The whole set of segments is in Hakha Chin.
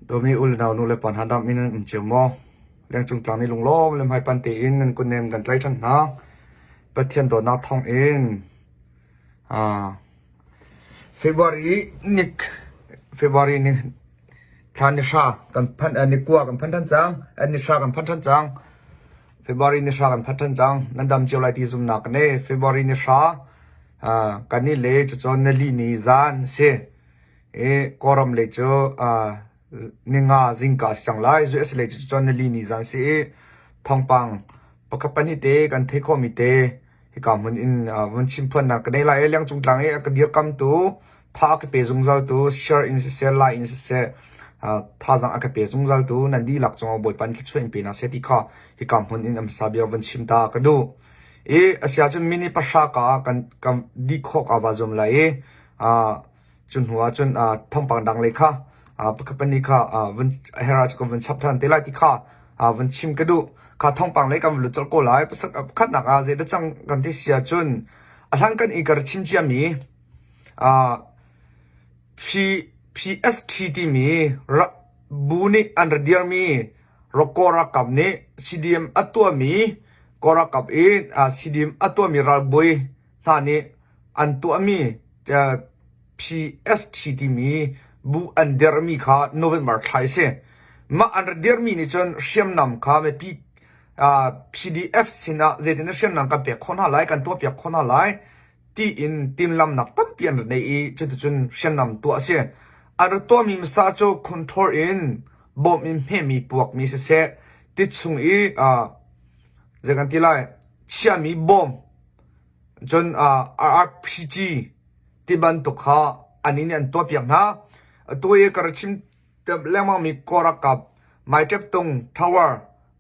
Dawmi u le nau nu le pa hna dam in nan um cio maw? Lengcung tlang nih lunglawm le hmaipan tein nan kutnem kan tlaih ṭhan hna. Pathian dawtnak thawng in February ni February ni thla ni hra kan phanh ni kua kan phanh ṭhan cang. Ni hra kan phanh ṭhan cang. February ni hra kan phanh ṭhan cang. Nan dam cio lai ti zumhnak kan ngei. February ni hra kan nih le cucun nili ni zan si. I Kawlram lei cu ninga zingka a si cang lai. US lei cu cun nili ni zan si i thawngpang pakhat pahnih te kan theih khawhmi te hika hmun in vun chimphuannak ka nei lai i lengcung tlang i a ka dirkamtu tha a ka pe zungzaltu share in siseh like in siseh thazaang a ka pe zungzaltu nan dihlak cungah Bawipa nih thluachuah in pe hna seh ti kha hika hmun in a hmasa bia vun chim ta ka duh. I a si ahcun minute pahra ka ah kan kan dih khawh ka vaa zuam lai i Cu hnu ah cun thawngpang dang lei kha pakhat pahnih kha vun her ah cun kan vun chap ṭhan te lai ti kha vun chim ka duh. Kha thawngpang lei kan vun lut colh ko lai. Pakhatnak ah zeidah cang kan ti si ahcun a hlan kan i ka chim ciami PST timi bu nih an ra dirmi Kawl ralkap nih CDM a tuahmi Kawl ralkap i CDM a tuahmi ralbawi hna nih an tuahmi PST timi bu an dirhmi kha November thla a si. Mah an rak dirhmi nih cun hriamnam kha mipi PDF sinah zeitin hriamnam kan pek khawh hna lai, kan tuahpiak khawh hna lai tiin timhlamnak tampi an rak nei i cuticun hriamnam tuah a si. An rak tuahmi hmasa cu control in bawm in hmehmi puakmi siseh, ti chung i zei kan ti lai, chiahmi bawm Cun RPG ti bantuk kha annih nih an tuahpiak hna. Atu i ka ra chim lengmangmi Kawl ralkap Maiṭeptung Tower,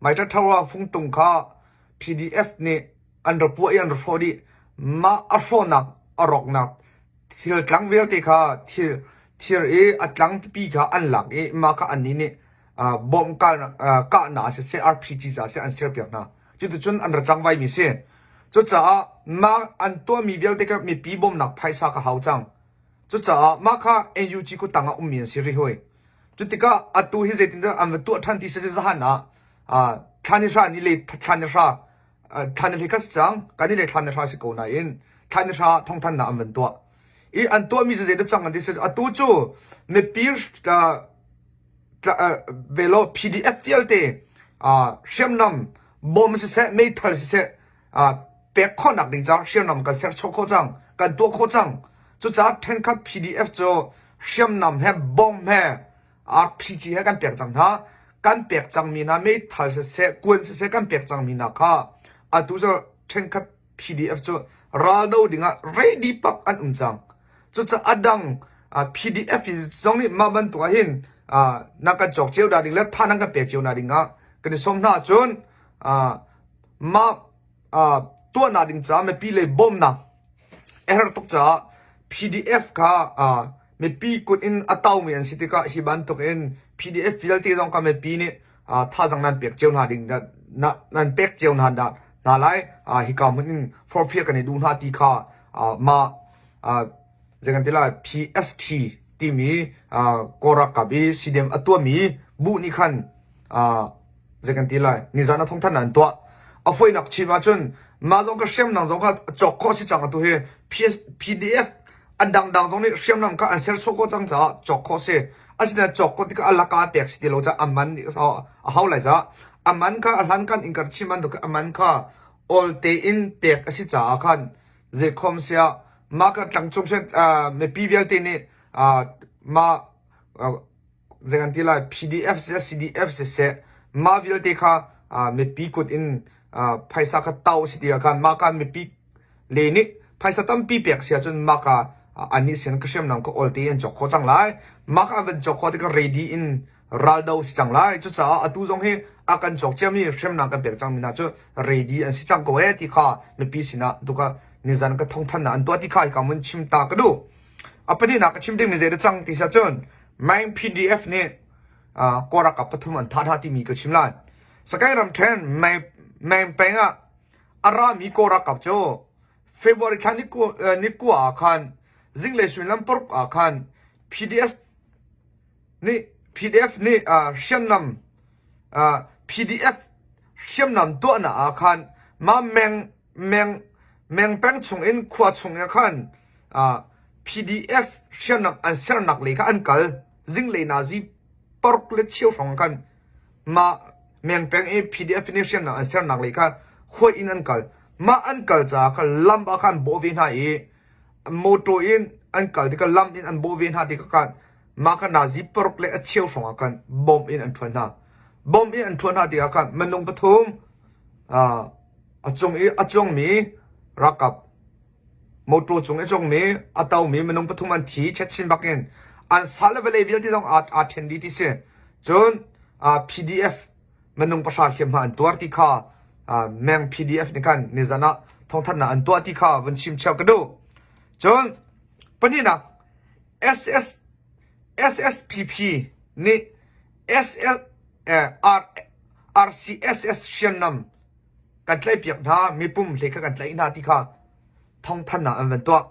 Maiṭep Tower fungtung kha PDF nih an ra puah i an ra hrawh dih. Mah a hrawhnak, a rawknak thil tlang vialte kha thil thir i a tlang pipi kha an lak i mah kha annih nih bawmh kahnak siseh RPG ca siseh an serpiak hna. Cuticun an ra cangvaimi si. Cucaah mah an tuahmi vialte kha mipi bawmhnak phaisa ka hau cang. Cucaah mah kha NUG kuttang ah ummi an si rih hoi. Cutikah atu hi zeitindah an va tuah ṭhan ti si zahan ah thla ni hra ni le thla ni hra thla ni hlei kha si cang kan ni le thla ni hra si ko nain thla ni hra thawngthannak an van tuah. I an tuahmi cu zeidah cang an ti si atu cu mipi velo PDF vialte hriamnam bom siseh meithal siseh pek khawhnak ding caah hriamnam kan serchuah khawh cang kan tuah khawh cang cucaah ṭhenkhat PDF cu hriamnam he bom he RPG he kan pek cang hna kan pek cangmi hna meithal siseh kuan siseh kan pek cangmi hna kha atu cu ṭhenkhat PDF cu raldo dingah ready pak an um cang. Cucaah a dang PDF zong nih mah bantuk ah hin na kan cawk cio dah ding le tha nan kan pek cio na ding ah kan i sawm hna ahcun mah tuahnak ding caah mipi lei bawmnak a herh tuk caah PDF kha mipi kut in a taumi an si tikah hi bantuk in PDF vialte zong kha mipi nih thazang nan pek cio hna ding nan pek cio hna hna lai hika hmun in forhfial kan i duh hna ti kha mah zei kan ti lai PST timi Kawl ralkap i CDM a tuahmi bu nih khan zei kan ti lai nizan a thawngthan an tuah a foinak chim ahcun mah zong ka hriamnam zong kha cawk khawh si cang atu hi PS, PDF a dangdang zong nih hriamnam kha an serchuah khawh cang caah cawk khawh si asinain cawk khawh tikah a laka pek si ti lo caah a man nih a hau lai caah a man kha a hlankan in kan chim bantuk a man kha awl tein pek a si caah khan zeikhom siah mah ka tlangcung mipi vialte nih mah zei kan ti lai PDF siseh CDF siseh mah vialte kha mipi kut in phaisa kha tau si ti ah khan mah kha mipi le nih phaisa tampi pek si ahcun mah ka anih sin ka hriamnam kha awl tein an cawk khawh cang lai mah kha an van cawk khawh tikah ready in raldo si cang lai cucaah atu zong hi a kan cawk ciami hriamnam kan pek cangmi hna cu ready an si cang ko ee ti kha mipi sinah tuka nizan ka thawngthannak an tuah ti kha hika mun chim ta ka duh a pahnihnak ka chim dingmi zei dah cang ti si ahcun Main PDF nih Kawl ralkap pathum an thah hna timi ka chim lai. Sakae ramṭhen Main peng ah a rami Kawl ralkap cu February thla ni kua ah khan zinglei suimilam paruk ah khan PDF nih PDF nih hriamnam PDF hriamnam tuahnak ah khan mah meng meng meng peng chung in khua chung ah khan PDF hriamnam an sernak lei kha an kal. Zinglei nazi paruk le cheu hrawng khan mah meng peng i PDF nih hriamnam an sernak lei kha huai in an kal. Mah an kal caah khan lam ah khan bawh ve hna i motor in an kal tikah lam in an bawh ve hna tikah khan mah kha nazi paruk le a cheu hrawng ah khan bomb in an ṭhuan hna. Bomb in an ṭhuan hna tikah khan minung pathum a cung i a cuangmi ralkap motor cung i cungmi a tomi minung pathum an thi chetchin bak in an sa le vawlei vialte zong aa aa ṭhen dih ti si. Cun PDF minung pahra hliamhma an tuar ti kha meng PDF nih khan nizan ah thawngthanhnak an tuah ti kha vun chim cheu ka duh. Cun pahnihnak SS SSPP nih SL R RCSS hriamnam kan tlaihpiak hna mipum hlei kha kan tlaih hna ti kha thawngthanhnak an van tuah.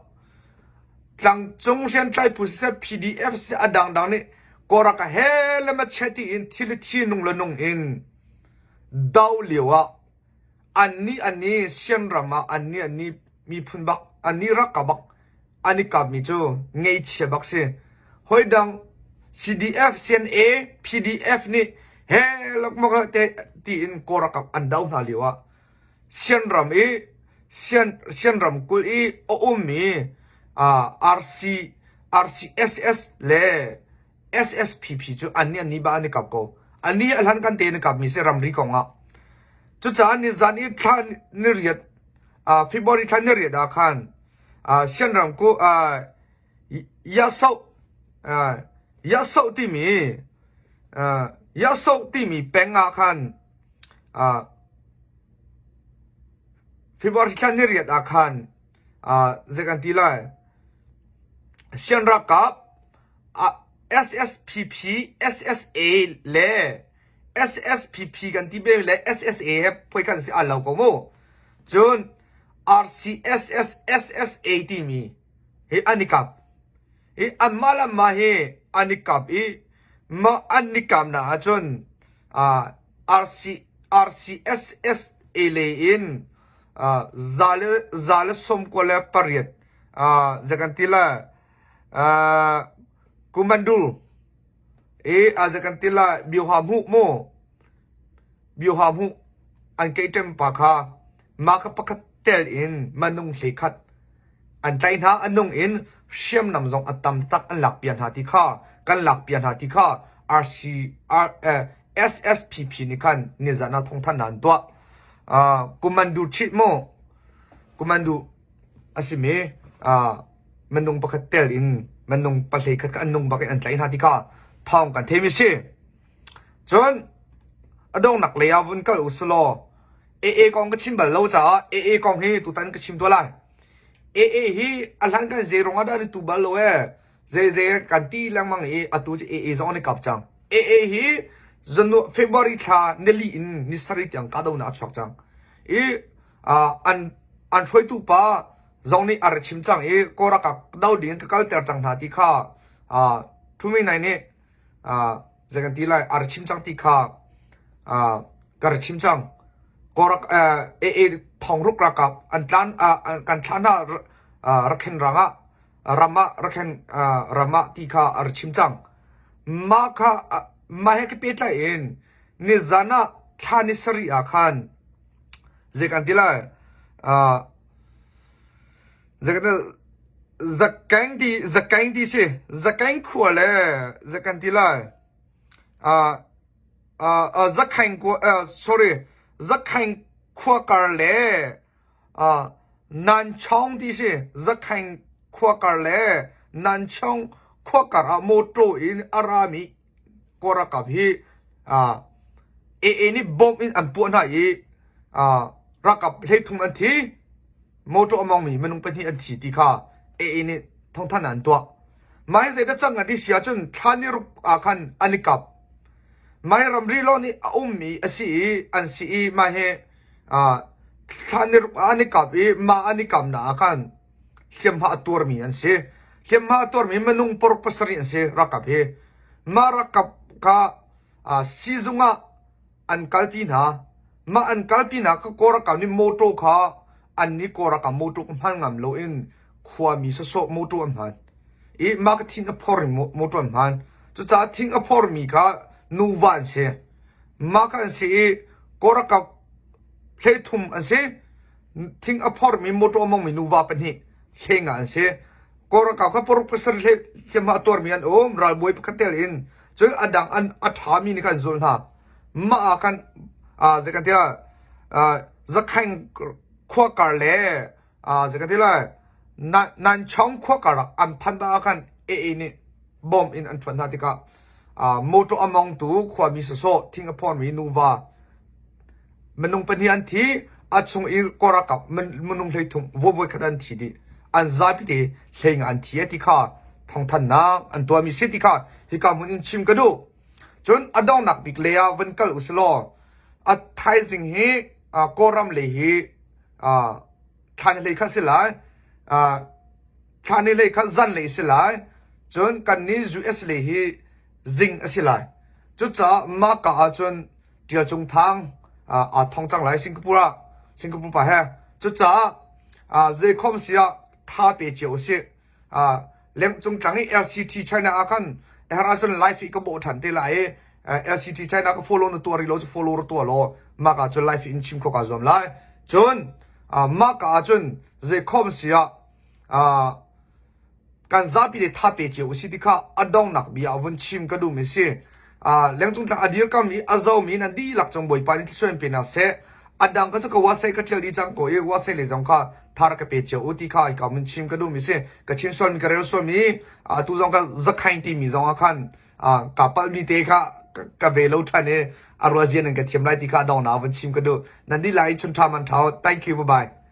Tlangcung hriamtlai phu siseh PDF siseh a dangdang nih Kawlram ah he le mache tiin thil le thi nung le nung in do lio ah annih annih Sianram ah annih annih miphun bak annih ralkap bak an i kapmi cu ngeichia bak si. Hoi dang CDF, CNA, PDF nih he lokmok te tiin Kawl ralkap an do hna lio ah Sianram i Sian Sianram kulh i a ummi RC RCSS le SSPP cu annih annih bah an i kap ko. Annih a hlan kan te in i kapmi si ramri kong ah. Cucaah nizan i thla niriat February thla niriat ah khan Sianram ku Yasoh Yasoh timi Yasoh timi peng ah khan February thla niriat ah khan zei kan ti lai Sian ralkap SSPP SSA le SSPP kan ti be le SSA he phoi kan si al lo ko mu cun RCSS SSA timi hi an i kap hi anmah le anmah hi an i kap i mah an i kapnak ahcun RC RCSSA lei in za le 98 zei kan ti lai Kumandu i zei kan ti lai Bioha hmuh mu Bioha hmuh an keiṭem pa kha mah kha pakhat tel in manung hleikhat an tlaih hna a nung in hriamnam zong a tam tak an lakpiak hna ti kha kan lakpiak hna ti kha RC R, eh, SSPP nih khan nizan ah thawngthanhnak an tuah. Uh, kumandu ṭhit mu kumandu a simi uh, minung pakhat tel in minung pahlei khat kha an nung bak in an tlaih hna ti kha thawng kan theimi si. Cun a donghnak lei ah vun kal u sulaw AA kong ka chim bal lo caah AA kong hi tutan ka chim tuah lai. AA hi a hlan kan zei ruangah dah an i tu bal lo ee zei zei kan ti lengmang i atu cu AA zong an i kap cang. AA hi zanu February thla nili in ni sarih tiang kahdohnak a chuak cang. I an an hruaitu pa zong nih a ra chim cang i Kawl ralkap do ding in ka kalter cang hna ti kha Thu Min Naing nih zei kan ti lai a ra chim cang ti kha ka ra chim cang Kawrak AA thongruk ralkap an tlan kan thlah hna rakhen rang ah ram ah rakhen ram ah ti kha a ra chim cang mah kha mah he ka pehtlai in nizan ah thla ni sarih ah khan zei kan ti lai Zakeng ti zakeng ti si zakeng khua le zakan ti lai uh, uh, zakheng khua uh, sorry zakheng khua kar le uh, Nanchong ti si zakheng khua kar le Nanchong khua kar ah motor in a rami Kawlralkap hi AA nih bomb in an puah hna i ralkap 13 an thi. Motor a mawngmi minung pahnih an thi ti kha AA nih thawngthanhnak an tuah. Mah hi zeidah cang an ti si ahcun thla ni ruk ah khan an i kap. Mah hi ramri law nih a ummi a si i an si i mah hi thla ni ruk ah an i kap i mah an i kapnak ah khan hliamhma a tuarmi an si. Hliamhma a tuarmi minung paruk pasarih an si ralkap hi. Mah ralkap kha siizung ah an kalpi hna. Mah an kalpi hna kha Kawl ralkap nih motor kha an nih Kawl ralkap motor kha hman ngam loin khuami sawsawh motor an hman. I mah ka thing a phor in motor an hman. Cucaah thing a phormi kha nuva an si. Mah kha an si i Kawl ralkap 13 an si. Thing a phormi motor a mongmi nuva pahnih hleinga an si. Kawl ralkap kha paruk pasarih hliamhma a tuarmi an um. Ralbawi pakhat tel in cun a dang an a ṭhami nih khan an zulh hna. Mah ah khan zei kan ti lai Zakhaing khua kar le zei kan ti lai Nanchong khua kar ah an phan ah khan AA nih bom in an ṭhuat hna tikah motor a mongtu khuami sawsawh thing a phormi nuva minung pahnih an thi a chung i Kawl ralkap minung 13 voi khat an thi dih an zapi te hleinga an thi ti kha thawngthannak an tuahmi si ti kha hika hmun in chim ka duh. Cun a donghnak bik lei ah van kal usilaw a thaizing hi Kawlram lei hi thla ni hlei kha si lai. Thla ni hlei kha zan lei si lai. Cun kannih US lei hi zing a si lai. Cucaah mah ka ahcun Ṭial Cung Thang aa thong cang lai Singapore ah Singapore pa he. Cucaah zeikhom si ah tha pe cio usih. Lengcung tlang i LCT China ah khan her ahcun live i ka bawh ṭhan te lai i LCT China ka follow na tuah rih lo cu follow ra tuah law mah ka cun live in chim kho kaa zuam lai. Cun mah ka ahcun zeikhom si ah kan zapi le tha pe cio usih ti kha a donghnak bia ah vun chim ka duhmi si. Lengcung tlang a dirkam i a zomi nan dihlak cung Bawipa nih thluachuah in pe hna seh. A dang ka cu ka wase ka ṭial dih cang ko i wase le zong kha thar ka pe cio u ti kha hika mun chim ka duhmi si. Ka chim sualmi ka rel sualmi atu zong ka zakhain timi zong ah khan ka palhmi te kha ka ve lo ṭhan i a ruazia nan ka thiam lai ti kha a donghnak ah vun chim ka duh. Nan dihlak in chun ṭha man ṭha u. Thank you. Bye bye.